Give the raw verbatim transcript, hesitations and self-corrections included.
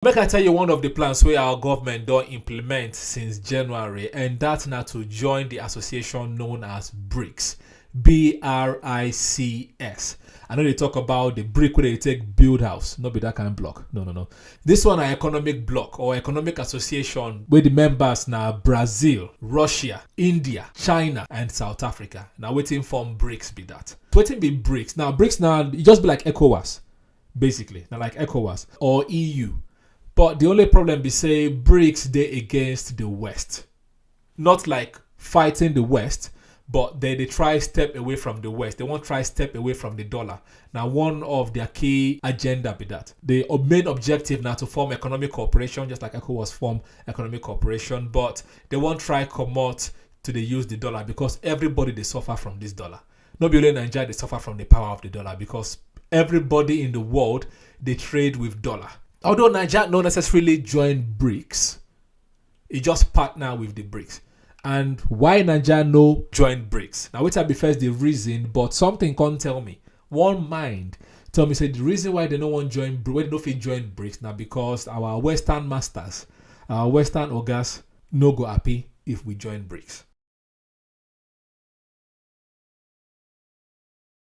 Make I tell you one of the plans wey our government don implement since January, and that na to join the association known as brics. B R I C S. I know they talk about the brick where they take build house, not be that kind of block. No, no, no. This one an economic block or economic association where the members na Brazil, Russia, India, China, and South Africa. Now waiting for brics be that. Waiting be brics. Now brics now it just be like ECOWAS, basically. Now like ECOWAS or E U. But the only problem be say brics they against the West. Not like fighting the West, but they they try step away from the West. They won't try step away from the dollar. Now one of their key agenda be that the ob- main objective now to form economic cooperation, just like ECOWAS form economic cooperation, but they won't try come out to they use the dollar because everybody they suffer from this dollar. Not be only Nigeria they suffer from the power of the dollar because everybody in the world they trade with dollar. Although Nigeria not necessarily join brics, it just partner with the brics. And why Nigeria no join brics? Now, which I be first the reason, but something can't tell me. One mind tell me say the reason why they no want join brics, why they no fit join brics now because our Western masters, our Western ogas no go happy if we join brics.